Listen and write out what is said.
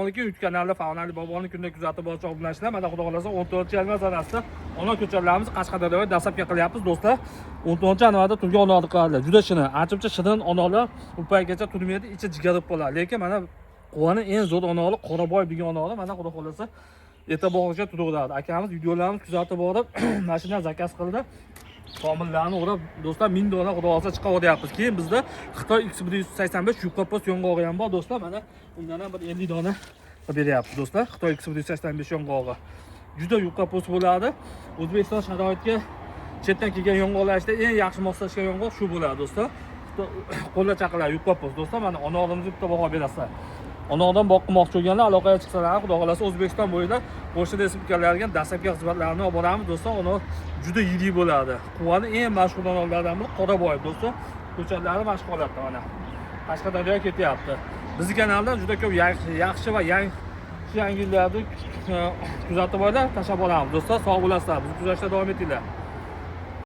Alaykum, YouTube kanalida Farg'onalik boboni kunda kuzatib boruvchi obunachilar. Mana, xudo xohlasa, 14 yanvar sanasida ona ko'chatlarimiz Qashqadaryoga dastlabki qilyapmiz, do'stlar. 14 yanvarda turgan onalar qiladilar. Juda shirin, ancha shirin onalar u paytgacha turmaydi, ichi jigarib qoladi. Lekin mana Quvani eng zo'r onoli Qoraboy degan onoli, mana, xudo xohlasa, erta bog'cha turaveradi. Akamiz videolarimizni kuzatib borib, mashina заказ qildi. Tomirlarni o'rab, do'stlar, 1000 dona, xudo xohlasa, chiqaryapmiz. Keyin bizda Xitoy X185 yupqa post yong'og'i ham bor, do'stlar. Mana undan ham bir 50 dona qilib beryapmiz, do'stlar. Xitoy X185 yong'og'i juda yupqa post bo'ladi. O'zbekiston sharoitiga chetdan kelgan yong'oqlar ichida eng yaxshi moslashgan yong'oq shu bo'ladi, do'stlar. Qo'lda chaqiladi, yupqa post, do'stlar. Mana onorimizga bitta baho berasizlar. Onordan boqmoqchi bo'lganlar aloqaga chiqsalar, xudo xohlasa, O'zbekiston bo'ylab qo'shni respublikalarga dastlabki xizmatlarni olib boramiz, do'stlar. Anor juda yirik bo'ladi. Quvani eng mashhur anorlardan biri Qoraboy, do'stlar. Ko'chatlari mana shu holatda, mana Qashqadaryoga ketyapti. Bizni kanaldan juda ko'p yaxshi yaxshi va yangi yangiliklarni kuzatib boringlar, tashlab boramiz, do'stlar. Sog' bo'lasizlar, bizni kuzatishda davom etinglar.